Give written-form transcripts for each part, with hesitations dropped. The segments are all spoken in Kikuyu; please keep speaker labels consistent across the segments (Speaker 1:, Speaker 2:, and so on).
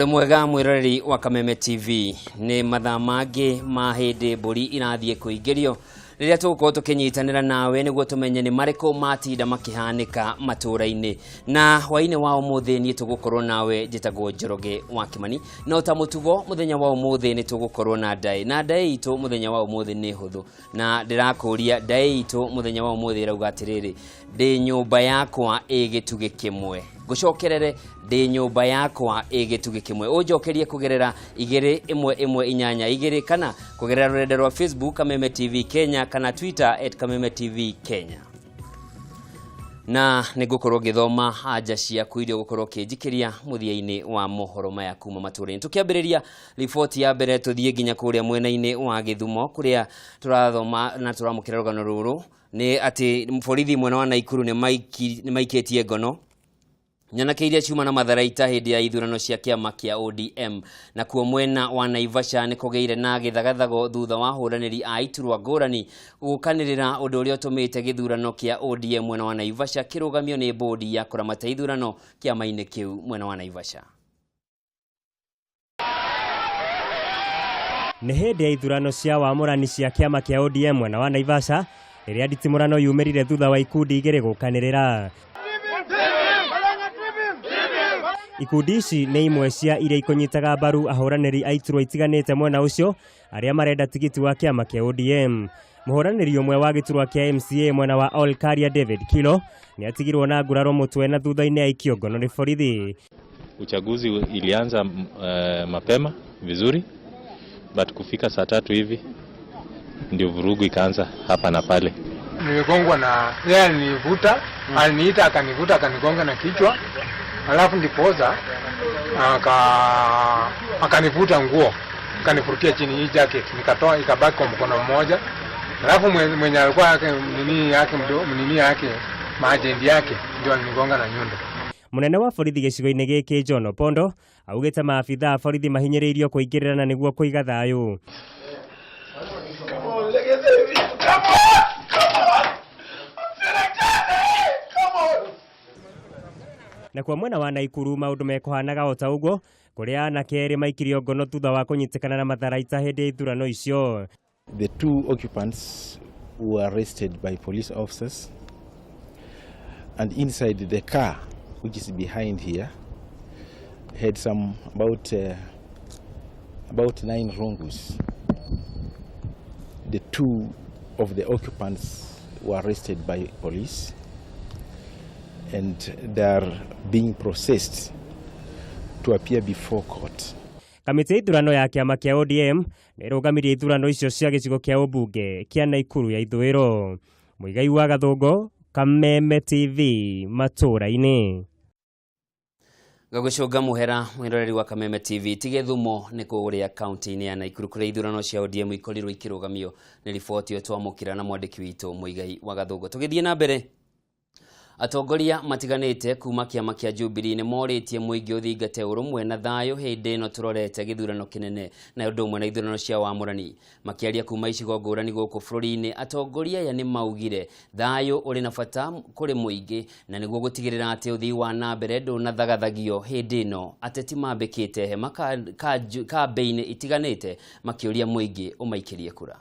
Speaker 1: Ũrĩ mwega mwĩroreri wa Kameme TV. Nĩ mathaa mangĩ ma hĩndĩ mbũri irathiĩ kũingĩrio rĩrĩa tũgũkorwo tũkĩnyitanĩra nawe nĩguo tũmenye nĩ marĩkũ matinda makĩhanĩka matũũra-inĩ. Na hwaĩ-inĩ wa ũmũthĩ niĩ tũgũkorwo nawe njĩtagwo Njoroge wa Kĩmani. No ta mũtugo mũthenya wa ũmũthĩ nĩ tũgũkorwo na ndaĩ, na ndaĩ itũ mũthenya wa ũmũthĩ nĩ hũthũ, na ndĩrakũria ndaĩ itũ mũthenya wa ũmũthĩ ĩrauga atĩrĩrĩ, ndĩ nyũmba yakwa ĩ gĩtugĩ kĩmwe. Ngũcokerere, ndĩ nyũmba yakwa ĩ gĩtugĩ kĩmwe. Ũnjokerie kũgerera 21182 kana kũgerera rũrenda rwa Facebook Kameme TV Kenya kana Twitter @KamemeTV Kenya. Na nĩ ngũkorwo ngĩthoma anja ciaku iria ũgũkorwo ũkĩnjikĩria mũthia-inĩ wa mohoro maya kuma matũũra-inĩ. Tũkĩambĩrĩria riboti ya mbere tũthiĩ nginya kũrĩa mwena-inĩ wa Gĩthumo kũrĩa tũrathoma na tũramũkĩra rũgano rũrũ nĩ atĩ borithi mwena wa Naikuru nĩ maikĩtie ngono nyanake iria ciuma na matharaita hĩndĩ ya ithurano cia kĩama kĩa ODM. Nakuo mwena wa Naivasha nĩ kũgĩire na gĩthagathago thutha wa ahũranĩri a iturwa ngũrani gũkanĩrĩra ũndũ ũrĩa ũtũmĩte gĩthurano kĩa ODM mwena wa Naivasha kĩrũgamio nĩ bodi ya kũramata ithurano kĩama-inĩ kĩu mwena wa Naivasha.
Speaker 2: Nĩ hĩndĩ ya ithurano cia wamũrani cia kĩama kĩa ODM mwena wa Naivasha rĩrĩa nditimũrano yumĩrire thutha wa ikundi igĩrĩ gũkanĩrĩra. Ikundi ici nĩ imwe cia iria ikũnyitaga mbaru ahũranĩri a iturwa itiganĩte mwena ũcio arĩa marenda tigiti wa kĩama kĩa ODM. Mũhũranĩri ũmwe wa gĩturwa kĩa MCA mwena wa Ol Karia David Kilo nĩ atigirwo na nguraro mũtwe na thutha-inĩ aikio ngono nĩ borithi.
Speaker 3: Uchaguzi ilianza mapema vizuri, but kufika saa 3 hivi ndio vurugu ikaanza hapa na pale.
Speaker 4: Niligongwa na yeye, alinivuta, aliniita akanivuta akanigonga na kichwa, alafu ndipoza akanivuta nguo akanifurutia chini hii jacket, nikatoa ikabaki kwa mkono mmoja, alafu mwenye alikuwa yake nini yake nini yake majendi yake ndio alinigonga na nyundo.
Speaker 2: Munene wa borithi gĩcigo-inĩ gĩkĩ John Opondo augĩte maabitha a borithi mahinyĩrĩirio kũingĩrĩra na nĩguo kũiga thayũ. Nakuo mwena wa Naikuru maũndũ mekũhanaga o ta ũguo kũrĩa anake erĩ maikirio ngono thutha wa kũnyitĩkana na matharaita hĩndĩ ya ithurano icio.
Speaker 5: The two occupants were arrested by police officers, and inside the car, which is behind here, had some about 9 rungus. The two of the occupants were arrested by police, and they are being processed to appear before court.
Speaker 2: Kamĩtĩ ya ithurano ya kĩama kĩa ODM nĩ ĩrũgamirie ithurano icio cia gĩcigo kĩa ũmbunge kĩa Naikuru ya ithũĩro. Mũigai wa Gathũngũ, Kameme TV, matũũra-inĩ.
Speaker 1: Gagũcũnga mũhera mwĩroreri wa Kameme TV tige thumo nĩ kũrĩa kaunti-inĩ ya Naikuru kũrĩa ithurano cia ODM ikorirwo ikĩrũgamio. Nĩ riboti ĩyo twamũkĩra na mwandĩki witũ Mũigai wa Gathũngũ. Tũgĩthiĩ na mbere, atongoria matiganĩte kuma kĩama kĩa Jubilee nĩ morĩtie mũingĩ ũthingate ũrũmwe na thayũ hĩndĩ ĩno tũrorete gĩthurano kĩnene na ũndũ ũmwe na ithurano cia wamũrani. Makĩaria kuma icigo ngũrani gũkũ bũrũri-inĩ, atongoria aya nĩ maugire thayũ ũrĩ na bata kũrĩ mũingĩ na nĩguo gũtigĩrĩra atĩ ũthii wa na mbere ndũnathagathagio hĩndĩ ĩno ateti mambĩkĩte hema kambĩ-inĩ itiganĩte makĩũria mũingĩ ũmaikĩrie kura.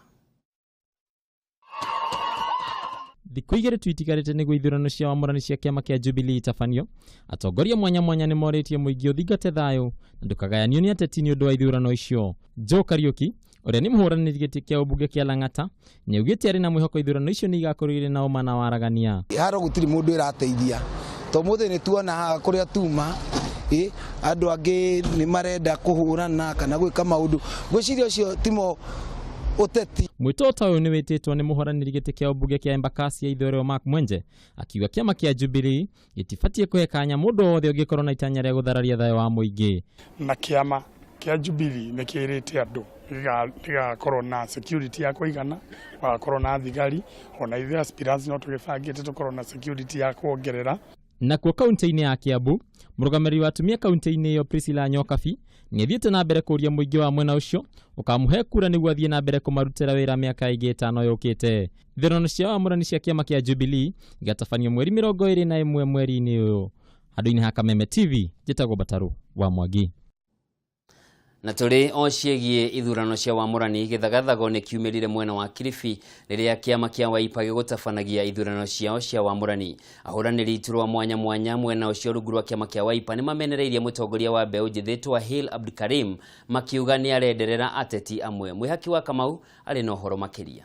Speaker 6: Thikũ igĩrĩ tu itigarĩte nĩguo ithurano cia wamũrani cia kĩama kĩa Jubilee itabanio, atongoria mwanya mwanya nĩ morĩtie mũingĩ ũthingate thayũ na ndũkagayanio nĩ ateti nĩ ũndũ wa ithurano icio. Joe Kariuki ũrĩa nĩ mũhũranĩri gĩtĩ kĩa ũmbunge kĩa Lang'ata nĩaugĩte arĩ na mwĩhoko ithurano icio nĩ igakorwo irĩ na ũma na waragania.
Speaker 7: Haro gũtirĩ mũndũ ĩrateithia to mũthĩ nĩ tuona haha kũrĩa tuma andũ angĩ nĩ marenda kũhũrana kana gwĩka maũndũ, ngwĩciria ũcio timo ũteti.
Speaker 6: Mwĩto ta ũyũ nĩ wĩtĩtwo nĩ mũhũranĩri gĩtĩ kĩa ũmbunge kĩa Embakasi ya Ithũĩro Mark Mwenje akiuga kĩama kĩa Jubilee gĩtibatiĩ kũhe kanya mũndũ wothe ũngĩkorwo na itanya rĩa gũthararia thayũ wa mũingĩ.
Speaker 8: Na kĩama kĩa Jubilee nĩ kĩrĩte andũ gĩgakorwo na security ya kũigana, gũgakorwo na thigari, ona ithuĩ aspirants no tũgĩbangĩte tũkorwo na security ya kuongerera.
Speaker 6: Nakuo kaunti-inĩ ya Kiambu, mũrũgamĩrĩri wa atumia kaunti-inĩ ĩyo Priscilla Nyokabi nĩathiĩte na mbere kũũria mũingĩ wa mwena ũcio ũkamũhe kura nĩguo athiĩ na mbere kũmarutĩra wĩra mĩaka ĩngĩ 5 yũkĩte. Ithurano cia wamũrani cia kĩama kĩa Jubilee igatabanio mweri 21 mweri-inĩ ũyũ. Handũ-inĩ ha Kameme TV, njĩtagwo Batarũ wa Mwangi.
Speaker 1: Na tũrĩ o ciĩgiĩ ithurano cia wamũrani, gĩthagathago nĩ kiumĩrire mwena wa Kilifi rĩrĩa kĩama kĩa Wiper gĩgũtabanagia ithurano ciao cia wamũrani. Ahũranĩri iturwa mwanya mwanya mwena ũcio rungu rwa kĩama kĩa Wiper nĩ mamenereirie mũtongoria wa mbeũ njĩthĩ Twahil Abdikarim makiuga nĩ arenderera ateti amwe. Mwĩhaki wa Kamau arĩ na ũhoro makĩria.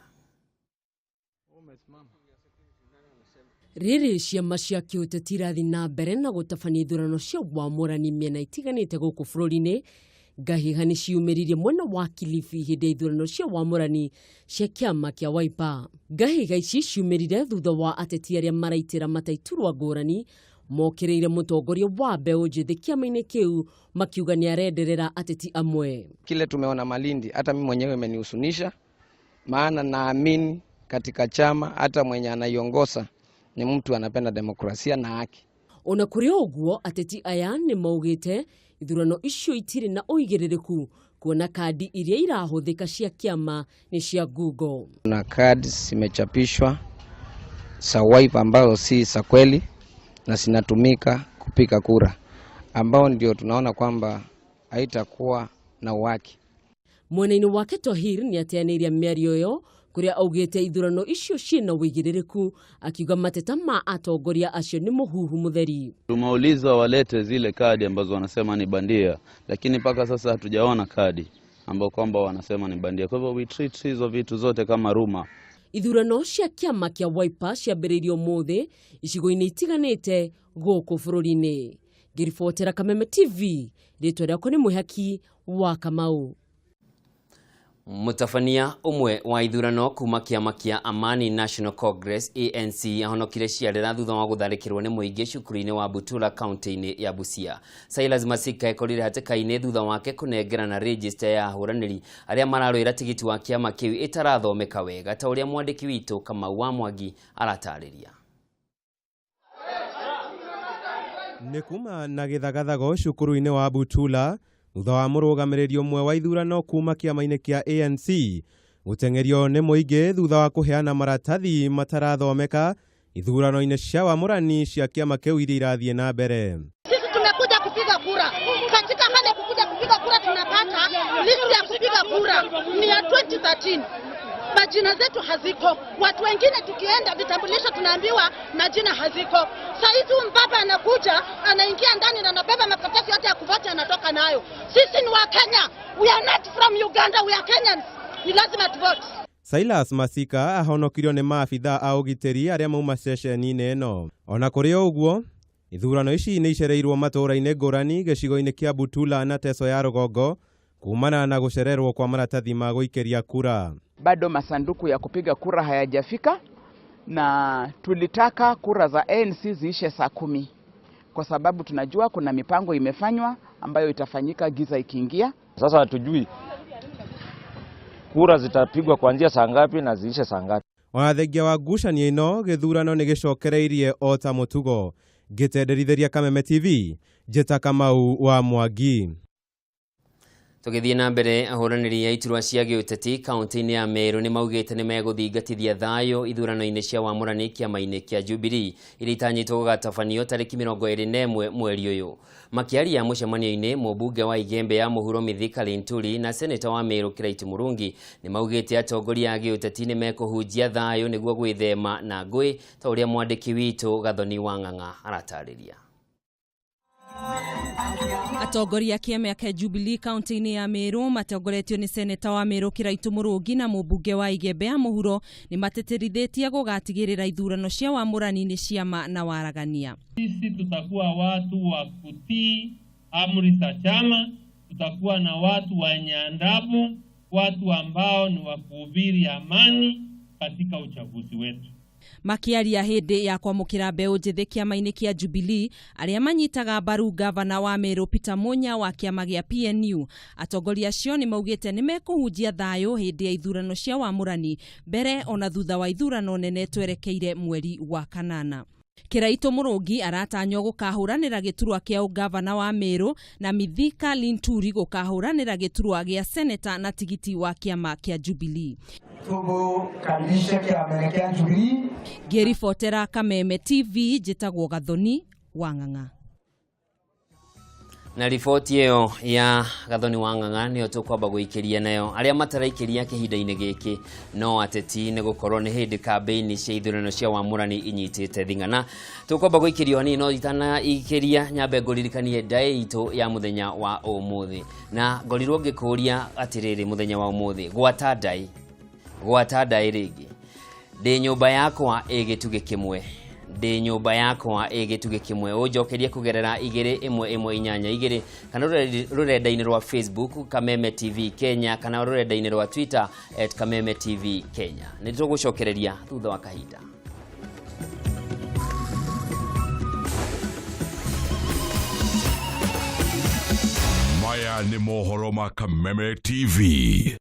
Speaker 9: Rĩrĩ ciama cia kĩũteti irathiĩ na mbere na gũtabania ithurano cia wamũrani mĩena itiganĩte gũkũ bũrũri-inĩ, ngahĩha nĩ ciumĩririe mwena wa Kilifi hĩndĩ ya ithurano cia wamũrani cia kĩama kĩa Wiper. Ngahĩha ici ciumĩrire thutha wa ateti arĩa maraitĩra mata iturwa ngũrani mokĩrĩire mũtongoria wa mbeũ njĩthĩ kĩama-inĩ kĩu makiuga nĩ arenderera ateti amwe.
Speaker 10: Kile tumeona Malindi, hata mimi mwenyewe imenihusunisha, maana naamini katika chama hata mwenye anaiongoza ni mtu anapenda demokrasia na haki.
Speaker 9: Ona kũrĩ ũguo, ateti aya nĩ maugĩte ithurano icio itirĩ na ũigĩrĩrĩku kuona kandi iria irahũthĩka cia kĩama nĩ cia ngungo.
Speaker 10: Kuna kadi zimechapishwa za Wiper ambazo si za kweli na zinatumika kupiga kura, ambao ndio tunaona kwamba haitakuwa na uhaki.
Speaker 9: Mwena-inĩ wake Twahir nĩ ateanĩirie mĩario ĩyo kũrĩa augĩte ithurano icio ciĩna ũigĩrĩrĩku, akiuga mateta ma atongoria acio nĩ mũhuhu mũtheri.
Speaker 11: Tumeulizwa walete zile kadi ambazo wanasema ni bandia, lakini mpaka sasa hatujaona kadi ambao kwamba wanasema ni bandia. Kwa hivyo we treat hizo vitu zote kama rumour.
Speaker 9: Ithurano cia kĩama kĩa Wiper ciambĩrĩirie ũmũthĩ icigo-inĩ itiganĩte gũkũ bũrũri-inĩ. Ngĩribotera Kameme TV, rĩtwa rĩakwa nĩ Mwĩhaki wa Kamau.
Speaker 1: Mũtabania ũmwe wa ithurano kuma kĩama kĩa Amani National Congress ANC ahonokire ciarĩra thutha wa gũtharĩkĩrwo nĩ mũingĩ cukuru-inĩ wa Butula kaunti-inĩ ya Busia. Silas Masika ekorire hatĩka-inĩ thutha wake kũnengerana rĩnjĩsta ya ahũranĩri arĩa mararũĩra tigiti wa kĩama kĩu ĩtarathomeka wega ta ũrĩa mwandĩki witũ Kamau wa Mwangi aratarĩria.
Speaker 12: Nĩ kuma na gĩthagathago cukuru-inĩ wa Butula thutha wa mũrũgamĩrĩri ũmwe wa ithurano kuma kĩama-inĩ kĩa ANC gũteng'erio nĩ mũingĩ thutha wa kũheana maratathi matarathomeka ithurano-inĩ cia wamũrani cia kĩama kĩu iria irathiĩ na mbere.
Speaker 13: Sisi tumekuja kupiga kura. Katika hali ya kukuja kupiga kura tunapata list ya kupiga kura ni ya 2013. Majina zetu haziko. Watu wengine tukienda vitambulisho tunaambiwa majina haziko. Saa hizi huyu mbaba anakuja, anaingia ndani na anabeba makaratasi yote ya kuvote anatoka nayo. Sisi ni wa Kenya. We are not from Uganda, we are Kenyans. Ni lazima tuvote.
Speaker 12: Silas Masika ahonokirio nĩ maabitha a ũgitĩri arĩa mauma ceceni-inĩ ĩno. Ona kũrĩ o ũguo, ithurano ici nĩ icereirwo matũũra-inĩ ngũrani gĩcigo-inĩ kĩa Butula na Teso ya rũgongo kumana na gũcererwo kwa maratathi ma gũikĩria kura.
Speaker 14: Bado masanduku ya kupiga kura hayajafika na tulitaka kura za ANC ziishe saa 10 kwa sababu tunajua kuna mipango imefanywa ambayo itafanyika giza ikiingia.
Speaker 15: Sasa hatujui kura zitapigwa kuanzia saa ngapi na ziishe saa ngapi.
Speaker 12: Ona thengia wa ngucanio ĩno, gĩthurano nĩ gĩcokereirie o ta mũtugo. Ngĩtenderithĩria Kameme TV, njĩta Kamau wa Mwangi.
Speaker 1: Tũgĩthiĩ na mbere, ahũranĩri a iturwa cia gĩũteti kaunti-inĩ ya Meru nĩ maugĩte nĩ megũthingatithia thayũ ithurano-inĩ cia wamũrani kĩama-inĩ kĩa Jubilee iria itanyĩtwo gũgatabanio tarĩki 21 mweri ũyũ. Makĩaria mũcemanio-inĩ, mũmbunge wa Igembe ya Mũhuro Mithika Linturi na seneta wa Meru Kiraitu Murungi nĩ maugĩte atongoria a gĩũteti nĩ mekũhunjia thayũ nĩguo gwĩthema na ngũĩ ta ũrĩa mwandĩki witũ Gathoni Wang'ang'a aratarĩria.
Speaker 16: Atongoria a kĩama kĩa Jubilee kaunti-inĩ ya Meru matongoretio nĩ seneta wa Meru Kiraitu Murungi na mũmbunge wa Igembe ya Mũhuro nĩ matĩtĩrithĩtie gũgatigĩrĩra ithurano cia wamũrani nĩ ciama na waragania.
Speaker 17: Sisi tutakuwa watu wa kutii amri za chama, tutakuwa na watu wenye adabu, watu ambao ni wa kuhubiri amani katika uchaguzi wetu.
Speaker 16: Makiaria hĩndĩ ya kwamũkĩra mbeũ njĩthĩ kĩama-inĩ kĩa Jubilee arĩa manyitaga mbaru gavana wa Meru Peter Munya wa kĩama gĩa PNU, atongoria acio nĩ maugĩte nĩ mekũhunjia thayũ hĩndĩ ya ithurano cia wamũrani mbere ona thutha wa ithurano nene twerekeire mweri wa kanana. Kiraitu Murungi aratanywo gũkahũranĩra gĩturwa kĩa ũgavana wa Meru na Mithika Linturi gũkahũranĩra gĩturwa gĩa seneta na tigiti wa kĩama kĩa Jubilee.
Speaker 7: Tũgũkaribisha kĩama kĩa Jubilee.
Speaker 16: Ngĩribotera Kameme TV, njĩtagwo Gathoni Wang'ang'a.
Speaker 1: Na riboti ĩyo ya Gathoni wa Ng'ang'a nĩyo tũkwamba gũikĩria nayo. Arĩa mataraikĩria kĩhinda-inĩ gĩkĩ no ateti, nĩ gũkorwo nĩ hĩndĩ kambĩini cia ithurano cia wamũrani inyitĩte thing'ana. Tũkwamba gũikĩrio hanini, no itanaikĩria nyambe ngũririkanie ndaĩ itũ ya mũthenya wa ũmũthĩ, na ngorirwo ngĩkũria atĩrĩrĩ, mũthenya wa ũmũthĩ gwata ndaĩ, gwata ndaĩ rĩngĩ: ndĩ nyũmba yakwa ĩ gĩtugĩ kĩmwe, ndĩ nyũmba yakwa ĩ gĩtugĩ kĩmwe. Ũnjokerie kũgerera 21182 kana rũrenda-inĩ rwa Facebook Kameme TV Kenya, kana rũrenda-inĩ rwa Twitter @KamemeTVKenya. Nĩ tũgũcokereria thutha wa kahinda.
Speaker 18: Maya nĩ mohoro ma Kameme TV.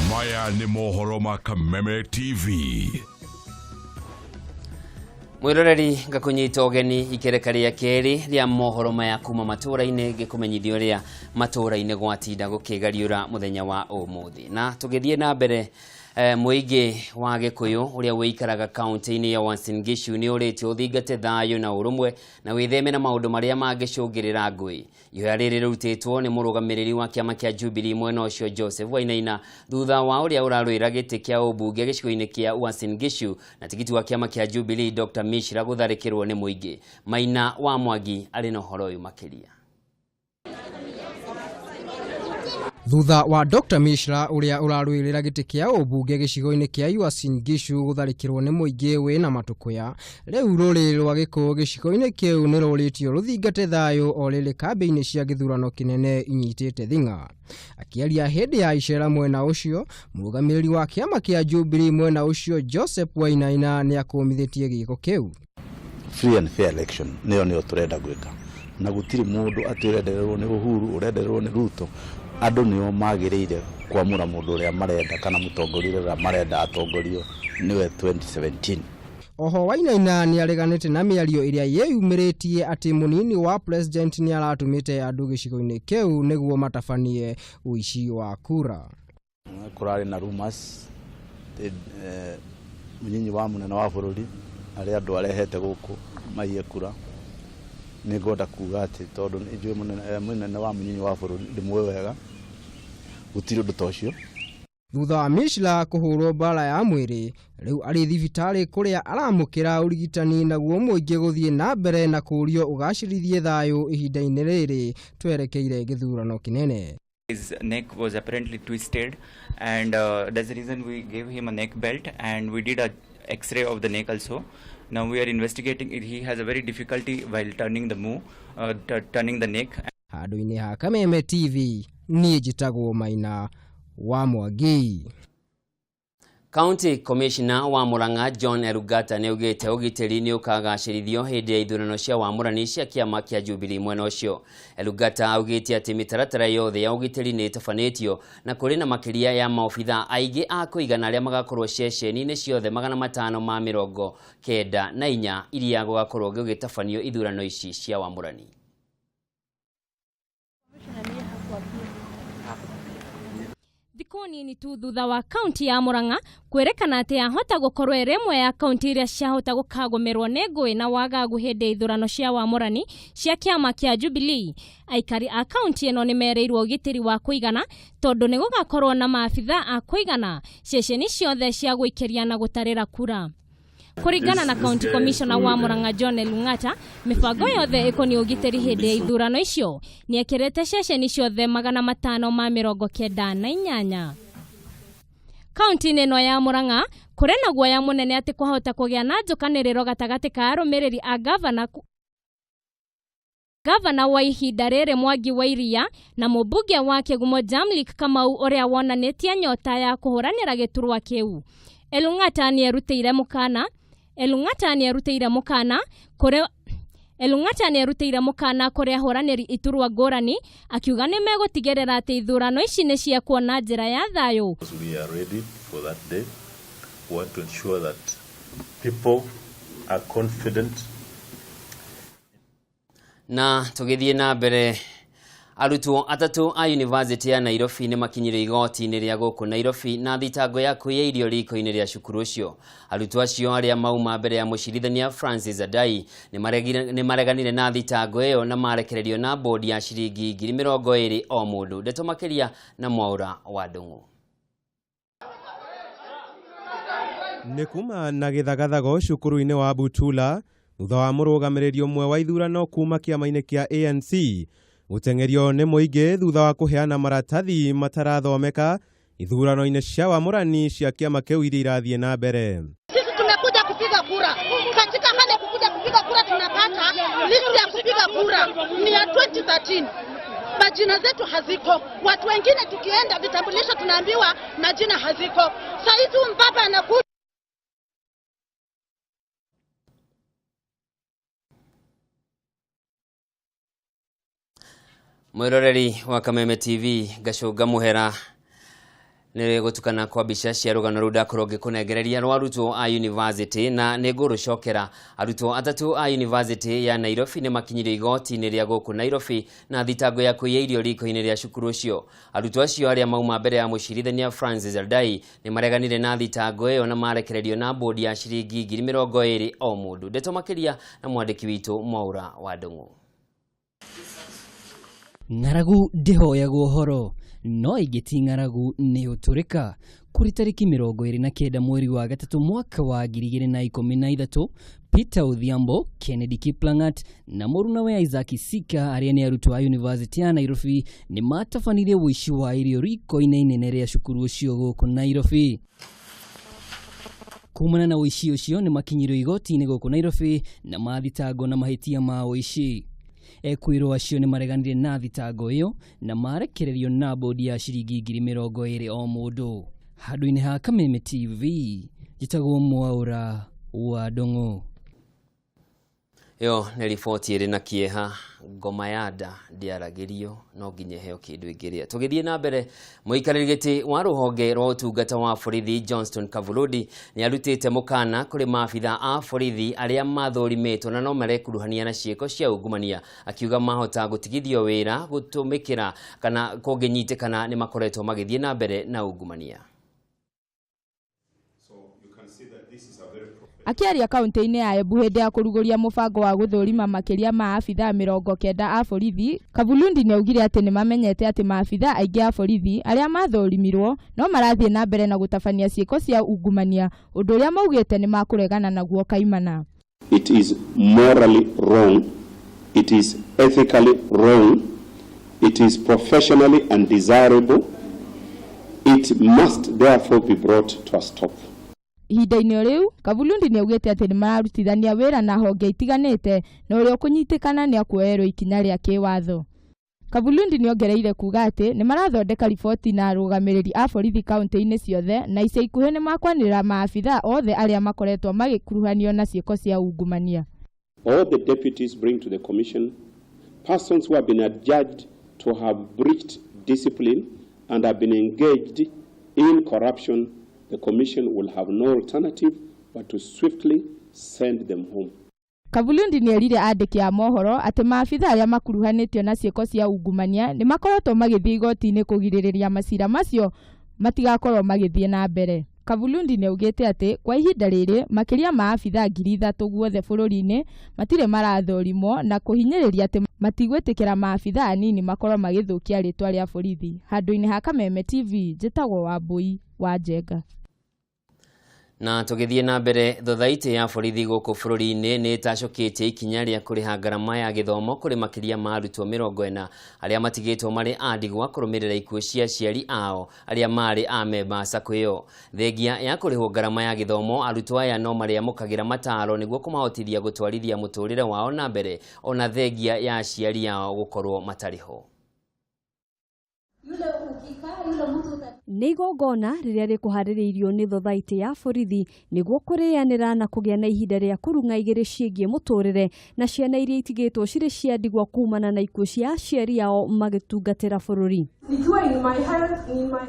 Speaker 18: Maya nĩ mohoro ma Kameme TV.
Speaker 1: Mwiroreri, ngakũnyita ũgeni ikereka rĩa kerĩ rĩa mohoro maya kuma matũra-inĩ, ngĩkũmenyithia ũrĩa matũra-inĩ gwatinda gũkĩgariũra mũthenya wa ũmũthĩ. Na tũgĩthiĩ na mbere, mũingĩ wa Gĩkũyũ ũrĩa ũikaraga kaunti-inĩ ya Uasin Gishu nĩ ũrĩtio ũthingate thayũ na ũrũmwe na wĩtheme na maũndũ marĩa mangĩcũngĩrĩra ngũĩ. Ihoya rĩrĩ rĩrutĩtwo nĩ mũrũgamĩrĩri wa kĩama kĩa Jubilee mwena ũcio Joseph Wainaina, thutha wa ũrĩa ũrarũĩra gĩtĩ kĩa ũmbunge gĩcigo-inĩ kĩa Uasin Gishu na tigiti wa kĩama kĩa Jubilee Dr. Mishra gũtharĩkĩrwo nĩ mũingĩ. Maina wa Mwangi arĩ na ũhoro ũyũ makĩria.
Speaker 19: Thutha wa Dr. Mishra ũrĩa ũrarũĩrĩra gĩtĩ kĩa ũmbunge gĩcigo-inĩ kĩa Uasin Gishu gũtharĩkĩrwo nĩ mũingĩ wĩna matũkũya, rĩu rũrĩrĩ rwa Gĩkũyũ gĩcigo-inĩ kĩu nĩ rũrĩtio rũthingate thayũ o rĩrĩ kambĩ-inĩ cia gĩthurano kĩnene inyitĩte thing'a. Akĩaria hĩndĩ ya icera mwena ũcio, mũrũgamĩrĩri wa kĩama kĩa Jubilee mwena ũcio Joseph Wainaina nĩ akũmithĩtie gĩko kĩu.
Speaker 20: Free and fair election nĩyo nĩyo tũrenda gwĩka, na gũtirĩ mũndũ atĩ ũrendererwo nĩ Uhuru, ũrendererwo nĩ Ruto. Andũ nĩo magĩrĩire kwamũra mũndũ ũrĩa marenda kana mũtongoria ũrĩa marenda atongorio nĩwe 2017.
Speaker 19: Oho Wainaina nĩ areganĩte na mĩario ĩrĩa yeyumĩrĩtie atĩ mũnini wa president nĩ aratũmĩte andũ gĩcigo-inĩ kĩu nĩguo matabanie ũici wa kura.
Speaker 20: Kũrarĩ na rumors mũnyinyi wa mũnene wa bũrũri arĩa andũ arehete gũkũ maiye kura. Nĩ ngwenda kuga atĩ tondũ nĩ njũĩ mũnene wa mũnyinyi wa bũrũri ndĩmũĩ wega, gũtirĩ ũndũ ta ũcio.
Speaker 19: Thutha wa Mishra kũhũrwo mbara ya mwĩrĩ, rĩu arĩ thibitarĩ kũrĩa aramũkĩra ũrigitani naguo mũingĩ gũthiĩ na mbere na kũũrio ũgacĩrithie thayũ ihinda-inĩ rĩrĩ twerekeire gĩthurano kĩnene.
Speaker 21: His neck was apparently twisted, and that's the reason we gave him a neck belt, and we did a x-ray of the neck also. Now we are investigating it. He has a very difficulty while turning the turning the neck.
Speaker 19: Handũ-inĩ ha Kameme TV, niĩ njĩtagwo Maina wa Mwangi.
Speaker 1: County Commissioner wa Murang'a John Elungata nĩaugĩte ũgitĩri nĩ ũkagacĩrithio hĩndĩ ya ithurano cia wamũrani cia kĩama kĩa Jubilee mwena ũcio. Elungata augĩte atĩ mĩtaratara yothe ya ũgitĩri nĩ ĩtabanĩtio na kũrĩ na makĩria ya maobitha aingĩ a kũigana arĩa magakorwo ceceni-inĩ ciothe 594 iria gũgakorwo gũgĩtabanio ithurano ici cia wamũrani.
Speaker 22: Thikũ nini tu thutha wa kaunti ya Murang'a kwĩrĩkana atĩ yahota gũkorwo ĩrĩ ĩmwe ya kaunti iria ciahota gũkagũmĩrwo nĩ ngũĩ na wagagu hĩndĩ ya ithurano cia wamũrani cia kĩama kĩa Jubilee. Aikari a kaunti ĩno nĩ merĩirwo ũgitĩri wa kũigana tondũ nĩ gũgakorwo na maabitha a kũigana ceceni ciothe cia gũikĩria na gũtarĩra kura. Kũringana na County Commissioner wa Murang'a John Elung'ata, mĩbango yothe ĩkoniĩ ũgitĩri hĩndĩ ya ithurano icio nĩ ekĩrĩte ceceni ciothe 598. Kaunti-inĩ ĩno ya Murang'a kũrĩ na guoya mũnene atĩ kwahota kũgĩa na njũkanĩrĩro gatagatĩ ka arũmĩrĩri a gavana wa ihinda rĩrĩ Mwangi wa Iria na mũmbunge wa Kĩgumo Jamlik Kamau ũrĩa wonanĩtie nyota ya kũhũranĩra gĩturwa kĩu. Elung'ata nĩerutĩire mũkana kũrĩ ahũranĩri iturwa ngũrani akiuga nĩ megũtigĩrĩra atĩ ithurano ici nĩ ciekwo na njĩra ya thayũ.
Speaker 23: We are ready for that day. We want to ensure that people are confident.
Speaker 1: Na tũgĩthiĩ na mbere, arutwo atatũ a University ya Nairobi nĩ makinyire igoti-inĩ rĩa gũkũ Nairobi na thitango ya kũiya irio riko-inĩ rĩa cukuru ũcio. Arutwo acio arĩa mauma mbere ya mũcirithania Francis Adai nĩ mareganire na thitango ĩyo na marekererio na bodi ya ciringi 20,000 o mũndũ. Ndeto makĩria na Mwaura wa Ndung'u.
Speaker 12: Nĩ kuma na gĩthagathago cukuru-inĩ wa Butula thutha wa mũrũgamĩrĩri ũmwe wa ithurano kuma kĩama-inĩ kĩa ANC gũteng'erio nĩ mũingĩ thutha wa kũheana maratathi matarathomeka ithurano-inĩ cia wamũrani cia kĩama kĩu iria irathiĩ na mbere.
Speaker 13: Sisi tumekuja kupiga kura. Katika hali ya kukuja kupiga kura tunapata list ya kupiga kura ni ya 2013. Majina zetu haziko. Watu wengine tukienda vitambulisho tunaambiwa majina haziko. Sasa hizi mbaba anakuja.
Speaker 1: Mwiroreri wa Kameme TV ngacũnga mũhera nĩ gũtukana kwa mbica cia rũgano rũu ndakorwo ngĩkũnengereria rwa arutwo a university na nĩ ngũrũcokera. Arutwo atatũ a university ya Nairobi nĩ makinyire igoti-inĩ rĩa gũkũ Nairobi na thitango ya kũiya irio riko-inĩ rĩa cukuru ũcio. Arutwo acio arĩa mauma mbere ya mũcirithania Francis Aldai nĩ mareganire na thitango ĩyo na marekererio na bodi ya ciringi 20,000 o mũndũ. Ndeto makĩria na mwandĩki witũ Mwaura wa Ndung'u.
Speaker 24: Ng'aragu ndĩhoyagwo ũhoro no ĩngĩ ti ng'aragu nĩ ũtũrĩka. Kũrĩ tarĩki 29 mweri wa gatatũ mwaka wa 2013 Peter Odhiambo, Kennedy Kiplangat na mũrunawe Isaac Sika arĩa nĩ arutwo a University ya Nairobi nĩ matabanirie ũici wa irio riko-inĩ inene rĩa cukuru ũcio gũkũ Nairobi. Kumana na ũici ũcio nĩ makinyirio igoti-inĩ gũkũ Nairobi na mathitangwo na mahĩtia ma ũici. Ekwĩrwo acio nĩ mareganire na thitango ĩyo na marekererio na bodi ya ciringi 20,000 o mũndũ. Handũ-inĩ ha Kameme TV, njĩtagwo Mwaũra wa Ndung'u.
Speaker 1: Ĩyo nĩ riboti ĩrĩ na kĩeha. Ngoma ya nda ndĩaragĩrio, no nginya ĩheo kĩndũ ĩngĩrĩa. Tũgĩthiĩ na mbere, mũikarĩri gĩtĩ wa rũhonge rwa ũtungata wa borithi Johnston Kavuludi nĩ arutĩte mũkana kũrĩ maabitha a borithi arĩa mathũrimĩtwo na no marekuruhania na ciĩko cia ungumania, akiuga mahota gũtigithio wĩra gũtũmĩkĩra kana kũngĩnyitĩkana nĩ makoretwo magĩthiĩ na mbere na ungumania.
Speaker 2: Akĩaria kaunti-inĩ ya Embu hĩndĩ ya kũrugũria mũbango wa gũthũrima makĩria ma abithaa 90 a borithi, Kavulundi nĩ augire atĩ nĩ mamenyete atĩ maabithaa aingĩ a borithi arĩa mathũrimirwo no marathiĩ na mbere na gũtabania ciĩko cia ungumania, ũndũ ũrĩa maugĩte nĩ makũregana naguo kaimana.
Speaker 3: It is morally wrong, it is ethically wrong, it is professionally undesirable, it must therefore be brought to a stop.
Speaker 2: Ihinda-inĩ o rĩu, Kavulundi nĩ augĩte atĩ nĩ mararutithania wĩra na honge itiganĩte na ũrĩa ũkũnyitĩkana nĩ akuoerwo ikinya rĩa kĩwatho. Kavulundi nĩ ongereire kuuga atĩ nĩ marathondeka riboti na arũgamĩrĩri a borithi kaunti-inĩ ciothe na ica ikuhĩ nĩ makwanĩrĩra maabithaa othe arĩa makoretwo magĩkuruhanio na ciĩko cia ungumania.
Speaker 3: All the deputies bring to the commission persons who have been adjudged to have breached discipline and have been engaged in corruption. The commission will have no alternative but to swiftly send them home.
Speaker 2: Kavulundi nĩ erire andĩki a mohoro atĩ maabithaa arĩa makuruhanĩtio na ciĩko cia ungumania nĩ makoretwo magĩthiĩ igoti-inĩ kũgirĩrĩria macira macio matigakorwo magĩthiĩ na mbere. Kavulundi nĩ augĩte atĩ kwa ihinda rĩrĩ makĩria ma abithaa 3,000 guothe bũrũri-inĩ matirĩ marathũrimwo na kũhinyĩrĩria atĩ matigwĩtĩkĩra maabithaa anini makorwo magĩthũkia rĩtwa rĩa borithi. Handũ-inĩ ha Kameme TV, njĩtagwo Wambui wa Njenga.
Speaker 1: Na tũgĩthiĩ na mbere, thothaitĩ ya borithi gũkũ bũrũri-inĩ nĩ ĩtacũkĩtie ikinya rĩa kũrĩha ngarama ya gĩthomo kũrĩ makĩria ma arutwo 40 arĩa matigĩtwo marĩ a ndigwa kũrũmĩrĩra ikuũ cia aciari ao arĩa marĩ a memba sacco ĩyo. Thengia ya kũrĩhwo ngarama ya gĩthomo, arutwo aya no marĩamũkagĩra mataro nĩguo kũmahotithia gũtwarithia mũtũrĩre wao na mbere ona thengia ya aciari ao gũkorwo matarĩ ho.
Speaker 4: Nĩ igongona rĩrĩa rĩkũharĩrĩirio nĩ thothaitĩ ya borithi nĩguo kũrĩanĩra na kũgĩa na ihinda rĩa kũrung'a igĩrĩ ciĩgiĩ mũtũrĩre na ciana iria itigĩtwo cirĩ cia ndigwa kumana na ikuũ cia aciari ao magĩtungatĩra bũrũri.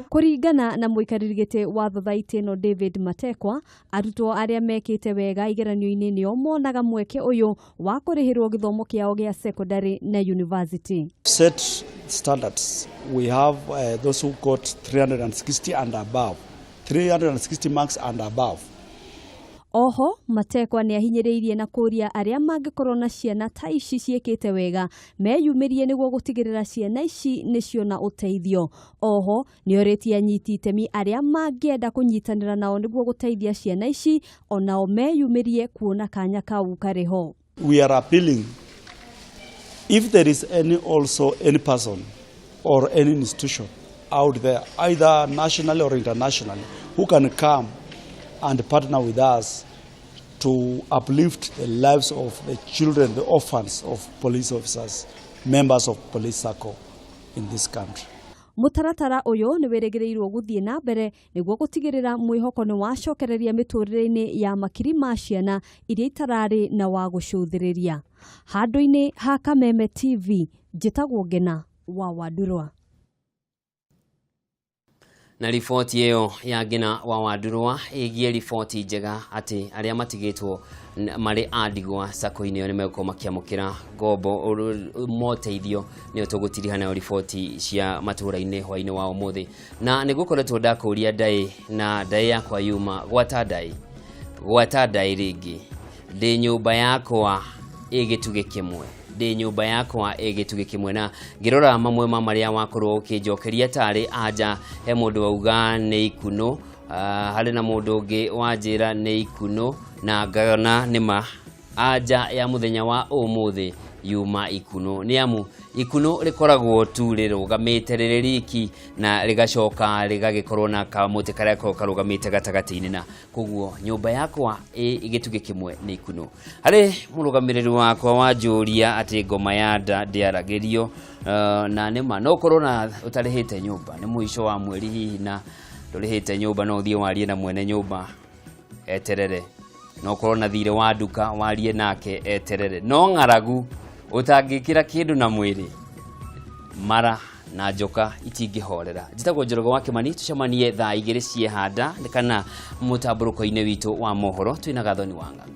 Speaker 4: Kũringana na mũikarĩri gĩtĩ wa thothaitĩ ĩno David Matekwa, arutwo arĩa mekĩte wega igeranio-inĩ nĩo monaga mweke ũyũ wa kũrĩhĩrwo gĩthomo kĩao gĩa secondary na university.
Speaker 5: Set standards. We have those who got 360 and above, 360 marks and above.
Speaker 4: Oho Matekwa nĩ ahinyĩrĩirie na kũria arĩa mangĩkorwo na ciana ta ici ciĩkĩte wega meyumĩrie nĩguo gũtigĩrĩra ciana ici nĩ ciona ũteithio. Oho nĩ orĩtie anyiti itemi arĩa mangĩenda kũnyitanĩra nao nĩguo gũteithia ciana ici onao meyumĩrie kuona kanya kau karĩ ho.
Speaker 5: We are appealing if there is any also any person or any institution out there, either nationally or internationally, who can come and partner with us to uplift the lives of the children, the orphans of police officers, members of police circle in this country.
Speaker 4: Mũtaratara ũyũ nĩ wĩrĩgĩrĩirwo gũthiĩ na mbere nĩguo gũtigĩrĩra mwĩhoko nĩ wacokereria mĩtũrĩre-inĩ ya makiri ma ciana iria itararĩ na wa gũcũthĩrĩria. Handũ-inĩ ha Kameme TV, njĩtagwo Ngena wa Wandurwa.
Speaker 1: Na riboti ĩyo ya Ngina wa Wandurwa ĩgiĩ riboti njega atĩ arĩa matigĩtwo marĩ a ndigwa sacco-inĩ ĩyo nĩ megũkorwo makĩamũkĩra ngombo moteithio, nĩyo tũgũtiriha nayo riboti cia matũũra-inĩ hwaĩ-inĩ wa ũmũthĩ. Na nĩ gũkoretwo ndakũria ndaĩ na ndaĩ yakwa yuma gwata ndaĩ gwata ndaĩ rĩngĩ ndĩ nyũmba yakwa ĩ gĩtugĩ kĩmwe, ndĩ nyũmba yakwa ĩ gĩtugĩ kĩmwe, na ngĩrora mamwe ma marĩa wakorwo ũkĩnjokeria tarĩ anja he mũndũ wauga nĩ ikunũ, harĩ na mũndũ ũngĩ wanjĩra nĩ ikunũ, na ngona nĩma Anja ya mũthenya wa ũmũthĩ yuma ikuno, nĩ amu ikuno rĩkoragwo tu rĩrũgamĩte rĩrĩ riki na rĩgacoka rĩgagĩkorwo na kamũtĩ karĩa gakoragwo karũgamĩte gatagatĩ-inĩ, na koguo nyũmba yakwa ĩ gĩtugĩ kĩmwe nĩ ikuno. Harĩ mũrũgamĩrĩri wakwa wanjũria atĩ ngoma ya nda ndĩaragĩrio, na nĩma no ũkorwo na ũtarĩhĩte nyũmba, nĩ mũico wa mweri hihi na ndũrĩhĩte nyũmba, no ũthiĩ warie na mwene nyũmba eterere, no ũkorwo na thirĩ wa nduka warie nake eterere, no ng'aragu ũtangĩkĩra kĩndũ na mwĩrĩ, mara na njoka itingĩhorera. Njĩtagwo Njoroge wa Kĩmani, tũcemanie thaa 2 ciehanda kana mũtambũrũko-inĩ witũ wa mohoro twĩna Gathoni wa Ng'ang'a.